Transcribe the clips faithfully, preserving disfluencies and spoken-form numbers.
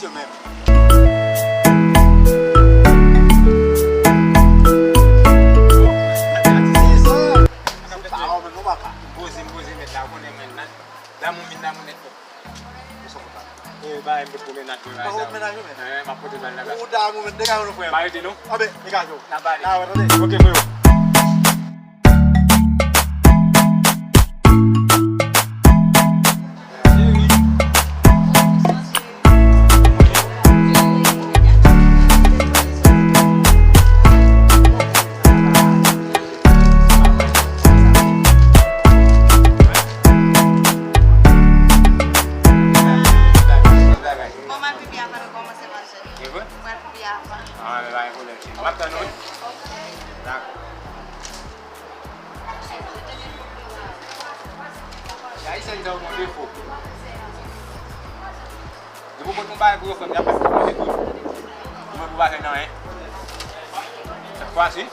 Yo menm. Poze, poze, mèt la, ou konnen mwen nan. Damou min damou nèt. Ou sou kontan. E, ba, m te pou mennaj mwen, ba, sa. Ou mennaj ou, men? Eh, m ap pote bal la, ba. Ou damou, men, degaje nou, frè. Ba, rete, non? Ah, ben, degaje w. N ap pale. N ap pale, tande. Ok, frè. Bon, m al pipi avan nou kòmanse mache. E vre? M al pipi avan. Ah, men pa gen pwoblèm, cheri. M ap tann ou, wi. Dakò. Ayisyen sa yo gon defo. Depi w konn yon bagay pou yo fè, y ap fè pou manje tou. Ou menm ou pa fè nan anyen. Sèt fwa si.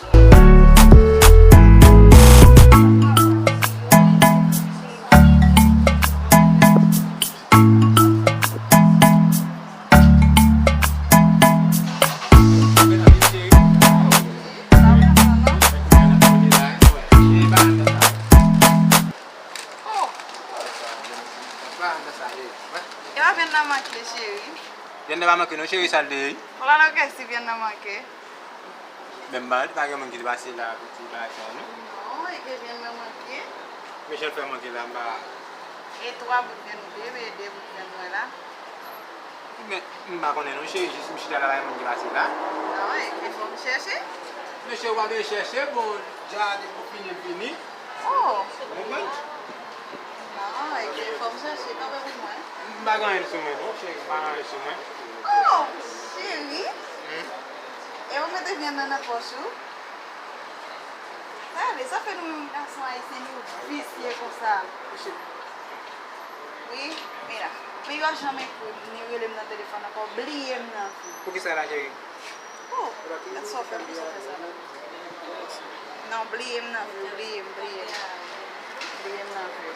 Oh! E pa vyann nan manke, cheri. Vyann nan pa manke non, cheri, sa l te ye? Ou pa nan kè si vyann nan manke? Menm ba, li pa gen moun ki te pase la pou ti bagay sa, non? Non, e ke vyann nan manke. Men jan l fè manke la, m pa. E twa bout vyann ou te ye, men e de bout vyann mwen la. Men, m pa konnen non, cheri, jis m chita la, pa gen moun ki pase la. Non, e ke fò m chèche. Men cheri, w pa bezwen chèche, bon, dja depi w fini, l fini. Oh! Ou konprann? Non, e ke fò m chèche kanpe pou mwen. M pa gen anyen sou mwen non, cheri, m pa gen anyen sou mwen. Oh, cheri. Hmm? E ou mete vyann nan nan pòch ou? Gade, sa fè nou menm gason ayisyen nou visye konsa. Wi, mira. Men yo janm ekri m, ni rele m nan telefòn ankò, bliye m nan vi. Poukisa la, cheri? Oh, gad sa w fè m, poukisa w fè sa la? Non, bliye m nan vi, bliye m, bliye m. Bliye m nan vi.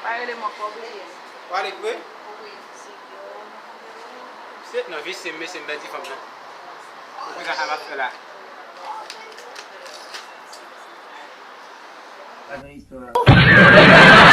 Pa rele m ankò, bliye m. Ou ale vre? Wi. Se nan vi se m, mesye, m pèdi fanm nan. Ou konn sa sa m ap fè la? Pa gen istwa.